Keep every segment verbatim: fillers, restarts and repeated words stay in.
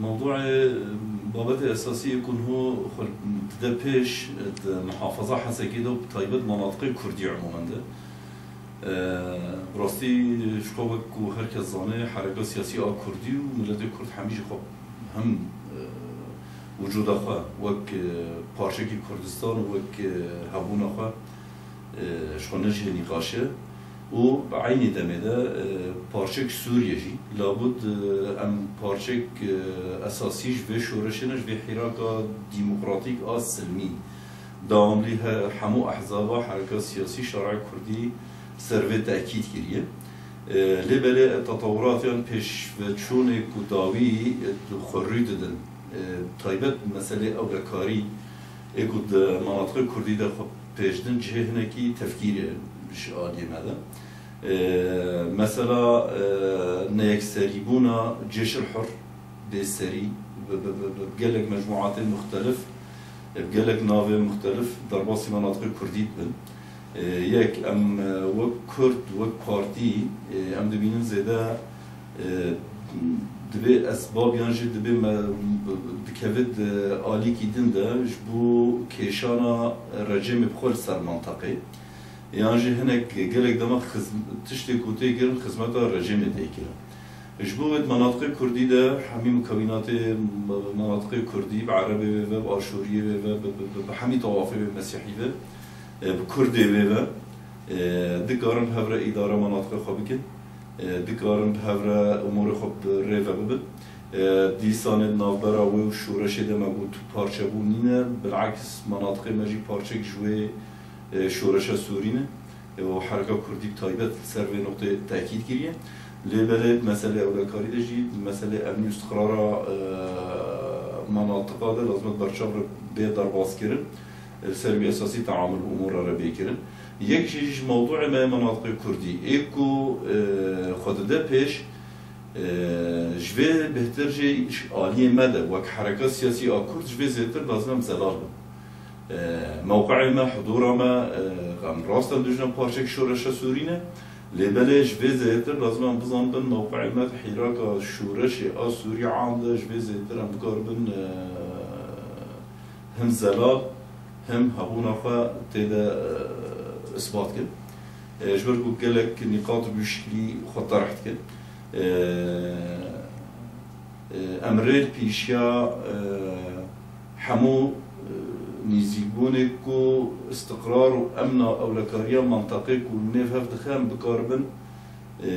Mewdûê, babetê esasî yê ku niho xwe dide pêş di muhafaza Hesekê de û bi taybet manatiqê kurdî umûmen de. Bi rastî ji xwe wek ku her kes zane, hereka siyasî a kurdî û miletê kurd hemî jî xwe him wicûda xwe wek parçekî Kurdistan û wek hebûna xwe ji xwe ne jihê nîqaş e. Û bi eynî demê de, e, parçek Sûriye jî, labût, e, em parçek, e, esasî ji vê şoreşê ne, ji vê hîraka demokratîk a silmî, dewamlî he-, hemû ehzaba hereka siyasî şareya kurdî ser vê tekîd kiriye. E, lê belê tetewurat yan pêşveçûnê ku dawî, e, xwe rû didin, e, taybet meselê ewlekarî ê ku di manatiqê kurdî de xwe pêşdin cihê hinekî tefkîrê ji aliyê me de. E, mesela, e, neyekserîbûna Cêşil Hur bê serî bi, bi, bi, bi gelek mecmuatên muxtelif, e, bi gelek navê muxtelif derbasî manatiqê kurdî dibin. E, yek em, e, wek kurd, wek partî, e, em dibînin zêde, e, dibê esbab yan jî dibê me, dikeve di alîkî din de ji bo kêşana rejîmê bi xwe li ser mantiqê. Yan jî hinek gelek dema xizm-, tiştê ku tê kirin, xizmeta rejîmê tê kirin. Ji bo wê di manatiqê kurdî de hemî mukewînatê ma-, manatiqê kurdî bi erebê wê ve, bi aşûriyê wê ve, bi, bi, bi, bi hemî tawafê wê mesîhî ve, e, bi kurdê wê ve, e, dikarin bi hev re îdara manatiqê xwe bikin, e, dikarin bi hev re umûrê xwe bi rê ve bibin. E, dîsanê di navbera wê û şoreşê de me got tu parçebûn nîne, bileks manatiqê me jî parçek ji wê, e, şoreşa Sûrî ne. E, û hereka kurdî bi taybet li ser vê noqtê tekîd kiriye. Lê belê di meselê ewlekarî de jî, di meselê emnî û istiqrara, e, manatiqa de lazim e berçav re bê derbas kirin. E, li ser wî esasî teamul bi umûra re bê kirin. Yek jî ji mewdûê me yê manatiqê kurdî ê ku, e, xwe dide pêş, e, ji vê bêhtir jî ji aliyê me de wek hereka siyasî a kurd ji vê zêtir lazim em zelal bin. E, mewqeê me, hudûra me, e, em rast em dijne parçek şoreşa Sûrî ne. Lê belê ji vê zêtir lazim em bizanibin mewqeê me di hîraka şoreşê a Sûrî am de ji vê zêtir em bikaribin, e, him zelal, him hebûna xwe tê de, e, isbat kin. E, ji ber ku gelek nîqat bi wî şiklî xwe terh dikin. E, e, em rê li pêşiya, e, hemû, e, nêzîkbûnê ku istiqrar û emna ewlekariya mantaqê ku nêv hev dixe em bikaribin, e,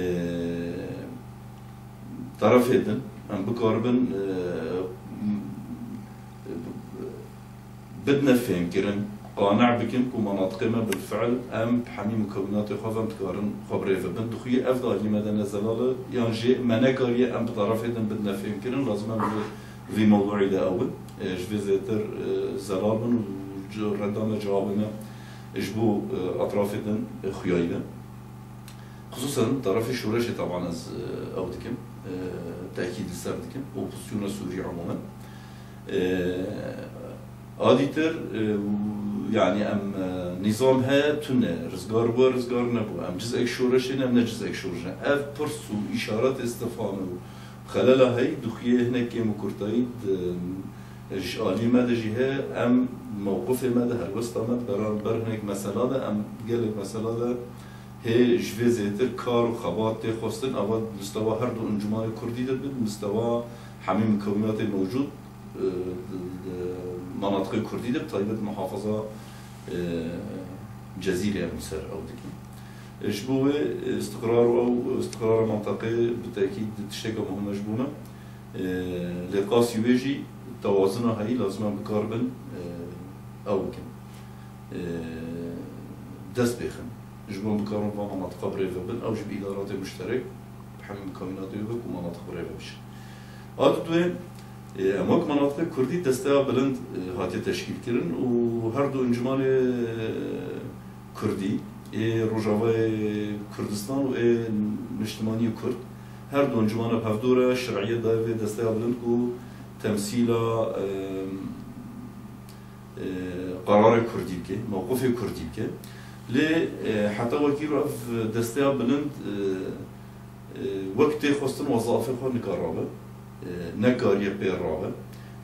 terefê din, em bikaribin, e, bidine fêmkirin, qane bikin ku manatiqê me bilfiil em bi hemî mukewînatê xwe ve em dikarin xwe bi rê ve bin. Dixuye ev di aliyê me de ne zelal e, yan jî me nekariye em bi terefê din bidine fêmkirin, lazim e em vê, vî mewduî de ew in. E, ji vê zêtir, e, zelal bin û ci-, reda me, cewabê me ji bo, e, etrafê din, e, xuyayî be. Xisûsen terefê şoreşê taban ez, e, ew dikim, e, tekîd li ser dikim, opozisyona Sûrî umûmen. E, a dîtir, e, yanî em, e, nîzam heye tune, rizgar bû, rizgar nebû. Em cizek şoreşê ne, em ne cizek şoreşê ne. Ev pirs û îşaretê istifham û xelela heyî dixuye hinek kêmûkurtayî di, e, ji alî me de jî heye. Em mewqifê me de, helwesta me di beramber hinek mesela de, em gelek mesela de hê ji vê zêtir kar û xebat tê xwestin, ava di mistewa her du encûmanê kurdî de bi, di mistewa hemî mukewînatê mewcûd, e, di, di manatiqê kurdî de, bi taybet muhafaza, e, Cezîrê em li ser ew dikin. E, ji bo wê, e, istiqrar û ew, istiqrara mantaqê bi tekîd tişteke muhim e ji bo me. E, lê qasî wê jî tewazina heyî lazim e em bikaribin, e, ew bikin. E, dest pê xin. Ji bo em bikarin van manatiqa bi rê ve bin, ew jî bi îdaratê muşterek, bi hemî mukewînatê wê ku manatiq bi rê ve bişin. A dudwê, e, em wek manatiqê kurdî desteya bilind, e, hatiye teşkîl kirin û her du encûmanê, e, kurdî, ê Rojavayê Kurdistan û ê Niştimaniyê Kurd, her du encûmana bi hevdû re şiriyet daye vê desteya bilind ku temsîla, e, e, qerarê kurdî bike, mewqifê kurdî bike. Lê, e, heta wekî ev desteya bilind, e, Wek tê xwestin wezafê xwe nikar rabe, e, nekariye pê rabe,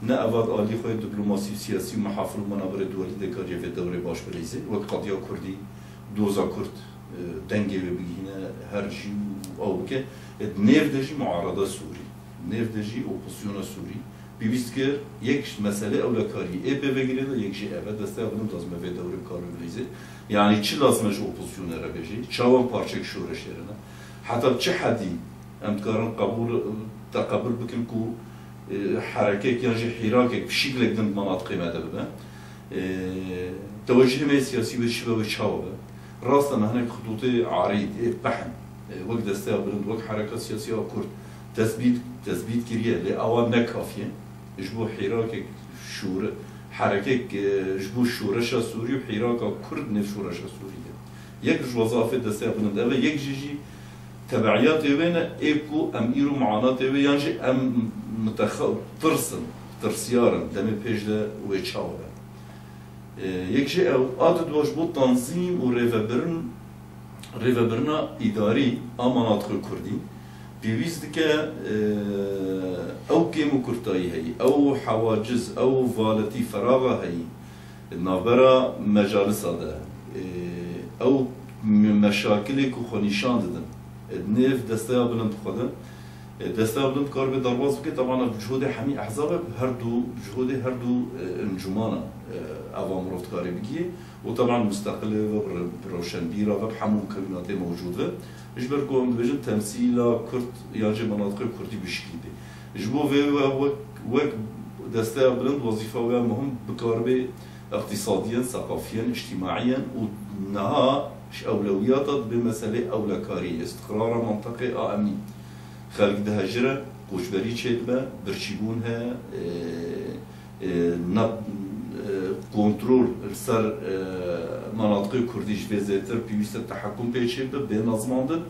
ne eva di alî xwe yê diplomasî û siyasî û mehafil û menabirê duwelî de kariye vê dewrê baş bileyzê, wek qediya Kurdî, doza Kurd, e, dengê wê bigihîne her cî û ew bike. E, di nêv de jî muarada Sûrî, nêv de jî opozisyona Sûrî, pêwîst kir, yek ji meselê ewlekarî ê pêvegirê de, yek jî ev e, desteya bilind lazim e vê dewrê bi kar bibe leyzê. Yanî çi lazim e ji opozisyonê re bêjî? Çawa parçek şoreşê re ne? Heta çi hedî em dikarin qebûl, teqebûl bikin ku, e, herekek yan jî hîrakek bi şiklek din di menatiqê me de bibe? E, tewecihê me yê siyasî wê çi be, wê çawa be? Rast e, me hinek xitûtê arîd, ê pehn, e, wek desteya bilind, wek hereka siyasî ya Kurd tesbît, tesbît kiriye, lê ewa ne kafî ye. Ji bo hîrakek şûre-, herekek, e, ji bo şoreşa Sûrî û hîraka Kurd nêv şoreşa Sûrî de. Yek ji wezafê desteya bilind ev e, yek jî jî tebeiyatê wê ne, ê ku em îro muanatê wê yan jî em mitexa-, tirs in, tirsiyar in, demê pêş de wê çawa be. E, yek jî ew, a didwa ji bo tanzîm û rêvebirin, rêvebirina îdarî a manatiqê Kurdî pêwîst dike, e, ew kêm û kurtayî heyî, ew hewaciz, ew valetî, feraxa heyî, di navbera mejalisa de, e, ew me-, meşakilê ku xwe nîşan didin, e, di nêv desteya bilind xwe de, e, desteya bilind karibe derbas bike, teban ev cihûdê hemî ehzab e, her du cihûdê her du, e, encûmana, e, eva mirov dikarê bigihê û teban musteqilê ve, bi re-, bi roşenbîra ve, bi hemû mukewînatê mewcûd ve. Ji ber ku em dibêjin temsîla Kurd yan jî menatiqê Kurdî bi şiklî bê. Ji bo vê we wek, wek desteya bilind wezîfa wê ya muhim bikaribe iqtîsadiyen, seqafiyen, îctîmaiyen û niha ji ewlewiyata dibe meselê ewlekarî, îstiqrara mentiqê a emnî. Xelk dihejire, koçberî çêdibe, birçîbûn heye, e, e, ne, e, kontrol li ser, e, menatiqê Kurdî ji vê zêdetir pêwîst e tehekum pê çêbibe, bê nezmandin.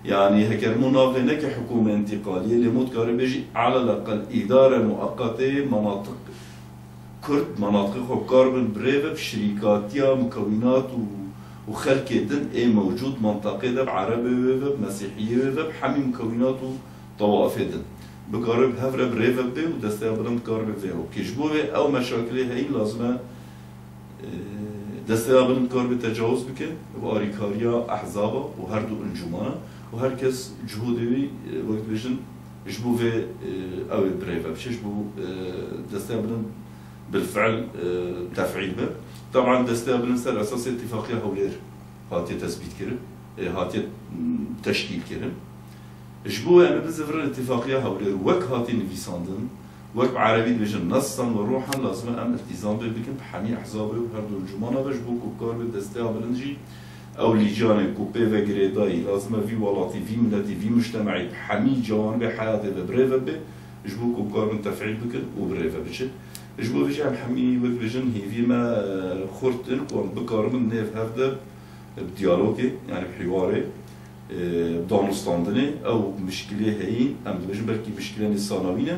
Yanî heger mo navê neke hikûme întîqaliyê, lê mo dikare bêjî aleleqel îdare mueqetê menatiq Kurd, menatiqê xwe karibin bi rê ve bi şirîkatiya mukewînat û, û xelkê din ê mewcûd menteqê de bi erebê wê ve, bi mesîhiyê wê ve, bi hemî mukewînat û tawafê din. Bikare bi hev re bi rê ve bê û desteya bilind karibe vê ew bike. Ji bo vê ew meşakilê heyîn lazim e, e, desteya bilind karibe tecawuz bike bi arîkariya ehzaba û her du encûmana û her kes cihûdê wî, e, wek dibêjin, ji bo vê, e, ew ê bi rê ve biçe, ji bo, e, desteya bilind bilfiil, e, tefîl be. Teban desteya bilind ser esasê Îtîfaqiya Hewlêr hatiye tesbît kirin, e, hatiye, m, teşkîl kirin. Ji bo em ê bizivirin Îtîfaqiya Hewlêr wek hatiye nivîsandin, wek bi erebî dibêjin nessan ve ruhan, lazim e em îltîzam pê bikin bi hemî ehzabê û her du encûmana ve ji bo ku karibe desteya bilind jî ew lîcanê ku pê ve girêdayî, lazim e vî welatî, vî miletî, vî mujtemeî bi hemî ciwanibê heyatê ve bi rê ve bê, ji bo ku karibin tefîl bikin û bi rê ve biçin. Ji bo vê jî em hemî wek dibêjin hêviyê me, e, xurt in ku em bikaribin nêv hev de bi diyalogê, yanî bi hîwarê, e, bi danûstandinê, ew mişkilê heyîn, em dibêjin belkî mişkilê nê sanawî ne,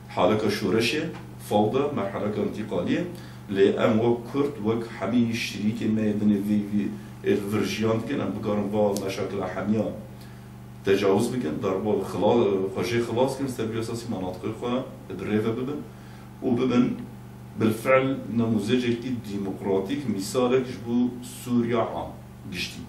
haleka şoreşê, fewda, merheleka întîqaliyê, lê em wek Kurd, wek hemî şirîkên me yê dinê vê, vê ê li vir jiyan dikin, em bikarin va meşakila hemiya tecawuz bikin, darba xila-, xwe jê xilas bikin, ser vî esasî manatiqê xwe bi rê ve bibin û bibin bilfiil nemûzecekî demokratîk, mîsalek ji bo Sûriya a giştî.